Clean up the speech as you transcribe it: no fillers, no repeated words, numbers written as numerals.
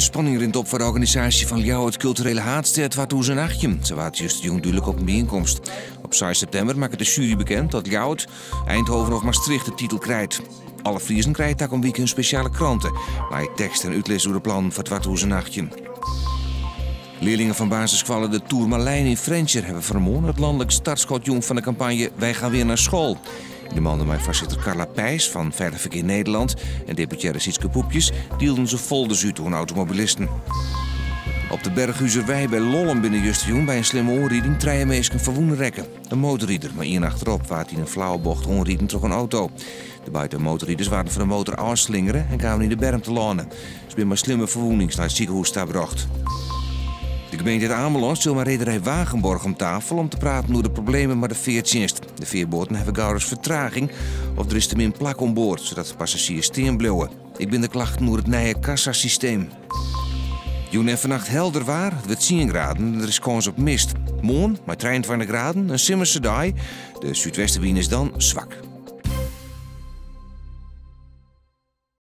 De spanning rint op foar de organisaasje fan Ljouwert Kulturele Haadstêd 2018. Sa waard justerjûn dúdlik op in byienkomst. Op 6 septimber makket de sjuery bekend dat Ljouwert, Eindhoven of Maastricht de titel krijt. Alle Friezen krije takom wike in spesjale krante mei tekst en útlis oer de plannen foar 2018. Learlingen fan basisskoalle De Toermalijn yn Frjentsjer hawwe fannemoarn it lanlik startskot jûn fan de kampanje Wij gaan weer naar school. Yn de mande mei foarsitter Carla Pijs fan Veilig Verkeer Nederland en deputearre Sietske Poepjes dielden se folders út oan automobilisten. Op de Berghuzerwei by Lollum binne justerjûn by in slimme oanriding trije minsken ferwûne rekke. In motorrider mei ien achterop waard yn in flauwe bocht oanriden troch in auto. De beide motorriders waarden fan de motor ôfslingere en kamen yn de berm telâne. Se binne mei slimme ferwûnings nei it sikehûs ta brocht. De gemeente It Amelân sil mei rederij Wagenborg om tafel om te praten oer de problemen mei de feartsjinst. De fearboaten hawwe gauris fertraging of der is te min plak oan board, sadat de passazjiers stean bliuwe. Ek binne der klachten oer it nije kassasysteem. Jûn en fannacht helder waar, it wurdt tsien graden en der is kâns op mist. Moarn, mei 23 graden, in simmerse dei. De súdwestewyn is dan swak.